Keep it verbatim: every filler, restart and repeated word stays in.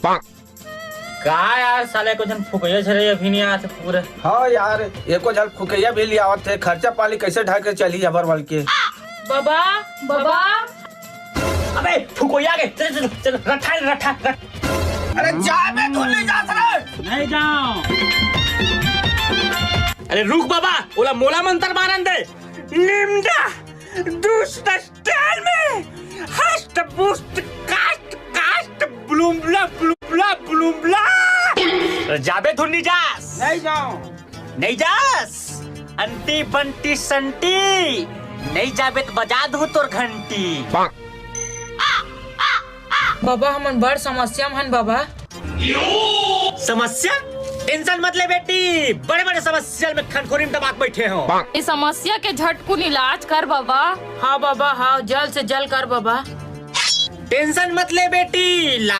का यार, साले एको झन फुकैया झरे अभी नहीं आत पूरे। हाँ यार, एको झन फुकैया भी ले आवत हे, खर्चा पानी कैसे ढाके चली अबर वाल के। बाबा, बाबा। अबे फुकैया के, चल, चल, चल, रट्ठा, रट्ठा, रट्ठा। अरे जा बे, तू नहीं जा सकत। नहीं जाओ। अरे रुक बाबा, ओला मोला मंत्र मारन दे। निम्दा, दुष्ट स्टाइल में, हष्ट पुष्ट काष्ट काष्ट ब्लूमला ब्लूमला ब्लूमला। अरे जाबे धुन नहीं जास। नहीं जाओ। नहीं जास। अंटी बंटी संटी, नहीं जाबे त बजा दूं तोर घंटी। बाबा, हमन बड़ समस्या में हन बाबा। समस्या? टेंशन मत ले बेटी, बड़े बड़े समस्या में खनखोरी में दबा के बैठे हो। ये समस्या के झटकुन इलाज कर बाबा। हाँ बाबा, हाँ, जल्द से जल्द कर बाबा। टेंशन मत ले बेटी,